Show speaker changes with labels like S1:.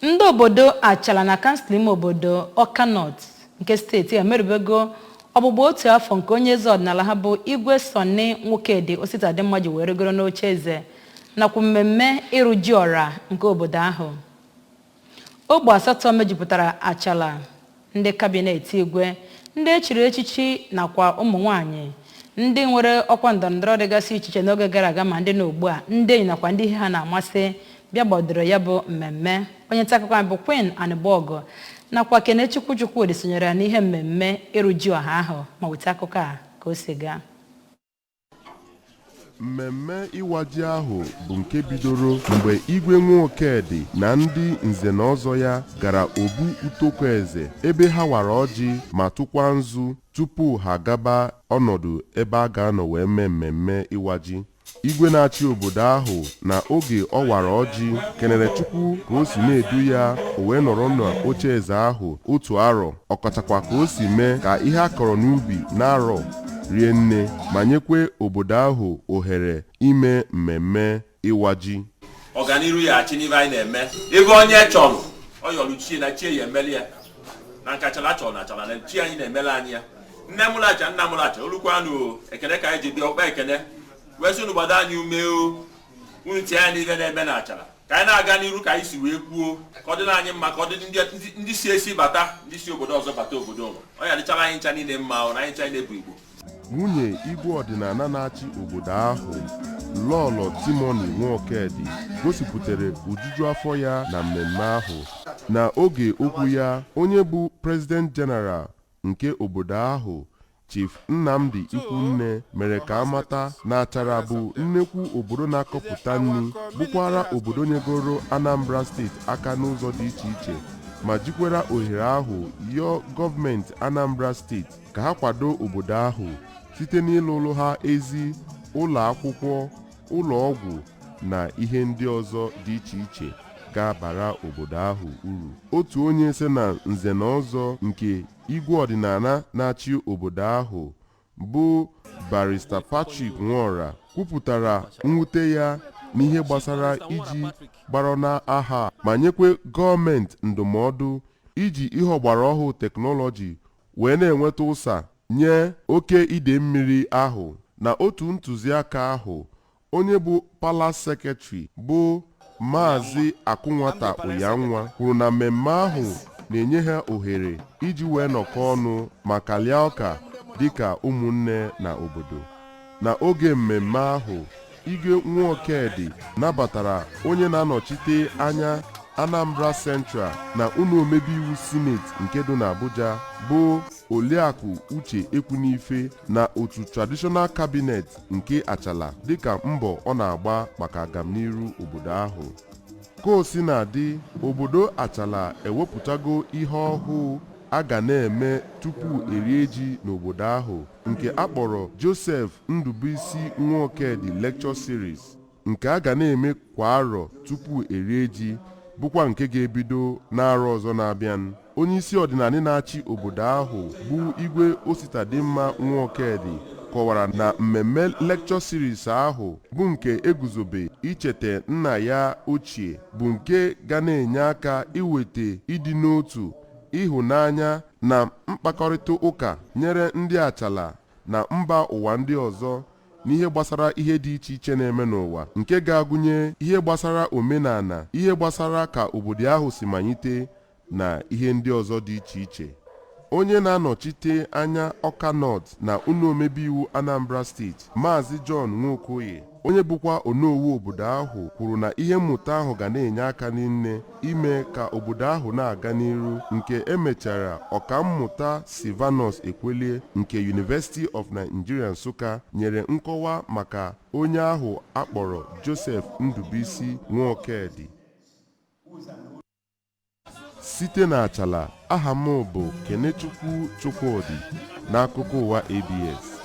S1: Ndị obodo Achala na kansụl ime obodo Ọka North nke steeti a emerubego ọgbụgba otu afọ nke onye eze ọdịnala ha bụ Igwe Sọnị Nwokedi Ositadịmma ji wee rigoro n'oche eze nakwa mmemme ịrụ ji ọra nke obodo ahụ. Ogbe asatọ mejupụtara Achala, ndị kabinet igwe, ndị echiri echichi nakwa ụmụ nwanyị ndị nwere ọkwa ndọrọndọrọ dịgasị iche iche n'oge gara aga ma ndị nọ ugbu a, ndị enyi nakwa ndị ihe ha na-amasị bịa gbadoro ya bụ mmemme. Onye nta akụkọ anyị bụ Queen Anịgbọgụ nakwa Kenechukwu Chukwudị sonyere ya n'ihe mmemme ịrụ ji ọha ahụ ma weta akụkọ a ka o si gaa.
S2: Mmemme ịwa ji ahụ bụ nke bidoro mgbe Igwe Nwokedi na ndị nze na ọzọ ya gara Obu Utokoeze ebe ha wara ọjị ma tụkwa nzu tupu ha gaba ọnọdụ ebe a ga-anọ wee mee mmemme ịwa ji. Igwe na-achị obodo ahụ na oge ọ wara ọjị kenere Chukwu ka o si na-edu ya o wee nọrọ n'oche eze ahụ otu arọ, ọkachakwa ka o si mee ka ihe a kọrọ n'ubi n'arọ rie nne ma nyekwe obodo ahụ ohere ime mmemme ịwa ji.
S3: Ọganiru ya achị n'ife anyị na-eme. Ebe onye chọrọ ọ yọrọ chie na chie ya emeli ya na nke Achala chọrọ na Achala na chi anyị na-emele anyị ya. Nne mụrụ acha, nna mụrụ acha, olukwanụ o. Ekene ka anyị ji bịa ọkpa ekene wee sị unu gbado anyị ume o, unu tie anyị n'ife na-eme na Achala ka anyị na-aga n'iru, ka anyị si wee kwuo ka ọ dịrị anyị mma, ka ọ dị ndị si esi bata, ndị si obodo ọzọ bata obodo ụlọ ọ ya dịchara anyị ncha niile mma o, na anyị ncha niile bụ Igbo.
S2: Nwunye igwe ọdịnala na-achị obodo ahụ, Lọlọ Timoni Nwokedi, gosipụtara ujuju afọ ya na mmemme ahụ. Na oge okwu ya, onye bụ President General nke obodo ahụ, Chief Nnamdi Ikwunne, mere ka amata na Achara bụ nnekwu obodo na-akọpụta nri, bụkwara obodo nyegoro Anambra Steeti aka n'ụzọ dị iche iche, ma jikwara ohere ahụ yọọ gọọmenti Anambra Steeti ka ha kwado obodo ahụ site n'ịlụlụ ha ezi ụlọ akwụkwọ, ụlọ ọgwụ na ihe ndị ọzọ dị iche iche ga-abara obodo ahụ uru. Otu onye so na nze na ọzọ nke igwe ọdịnala na-achị obodo ahụ bụ Barrister Patrick Nwora kwupụtara mwute ya n'ihe gbasara iji gbarọ n'aha ma nyekwe gọọmenti ndụmọdụ iji ihe ọgbara ọhụụ teknọlọji wee na-enweta ụsa nye oke ide mmiri ahụ. Na otu ntụziaka ahụ, onye bụ Palace Secretary bụ Maazị Akụnwata Ụyanwa kwuru na mmemme ahụ na-enye ha ohere iji wee nọkọ ọnụ ma kalịa ọka dịka ụmụnne na obodo. Na oge mmemme ahụ, Igwe Nwokedi nabatara onye na-anọchite anya Anambra Central na ụlọ omebe iwu Sineti nke dị n'Abuja bụ Oliakụ Uche Ekwunife na otu Traditional Cabinet nke Achala dịka mbọ ọ na-agba maka agamniru obodo ahụ. Ka o si na-adị, obodo Achala ewepụtago ihe ọhụụ a ga na-eme tupu erie ji n'obodo ahụ nke a kpọrọ Joseph Ndubuisi Nwokedi Lecture Series, nke a ga na-eme kwa arọ tupu erie ji, bụkwa nke ga-ebido n'arọ ọzọ na-abịa. Onyeisi ọdịnala na-achị obodo ahụ bụ Igwe Ositadịmma Nwokedi kọwara na mmemme lecture series ahụ bụ nke eguzobe icheta nna ya ochie, bụ nke ga na-enye aka iweta ịdị n'otu, ịhụnanya na mkpakọrịta ụka nyere ndị Achala na mba ụwa ndị ọzọ n'ihe gbasara ihe dị iche iche na-eme n'ụwa, nke ga-agụnye ihe gbasara omenala, ihe gbasara ka obodo ahụ si malite na ihe ndị ọzọ dị iche iche. Onye na-anọchite anya Ọka North na ụlọ omebe iwu Anambra Steeti, Maazị John Nwokoye, onye bụkwa onowu obodo ahụ, kwuru na ihe mmụta ahụ ga na-enye aka n'nne ime ka obodo ahụ na-aga n'iru. Nke emechara, Ọkammụta Silvanus Ekwelie nke University of Nigeria Nsụka nyere nkọwa maka onye ahụ akpọrọ Joseph Ndubuisi Nwokedi. Site na Achala, aha m bụ Kenechukwu Chukwudị n'akụkọ ụwa ABS.